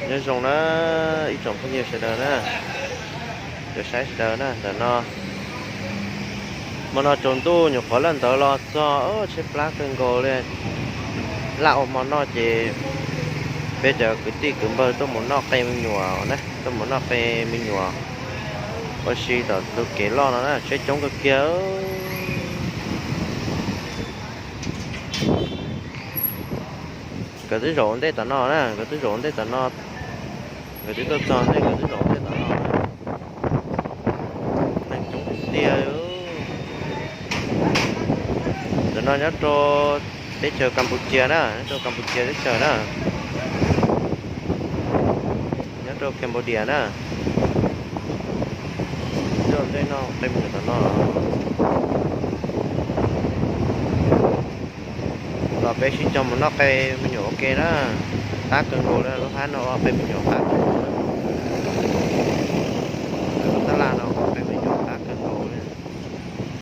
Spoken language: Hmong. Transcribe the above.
Nyob zoo na ib tsoom phooj ywg sawv daws na, cov saib sawv daws na, ntawm no hmo no tsaus ntuj nyuam qhuav laj ntawd los txog, tshaib plab kawg nkaus li. Laj ua hmo noj ces peb cov kwv tij kwv npawg tuaj mus noj qe me nyuam na, tuaj mus noj qe me nyuam ua si tom tus kev loj no na, tsheb coob kawg kiag. Nkawd twb zaum ua ntej tom no na, nkawd twb zaum ua ntej tom no, nkawd twb tuaj txog ntej, nkawd twb zaum ua ntej tom no. Neeg coob tiag tiag. Ntawm no nyob rau teb chaws Campuchia na, nyob rau Campuchia teb chaws na, nyob rau Cambodia na. Zaum ua ntej noj qe me nyuam tom no. Los peb sib cog mus noj qe me nyuam ua ke na. Qab kawg nkaus li, lub hab no ua qe me nyuam qab kawg.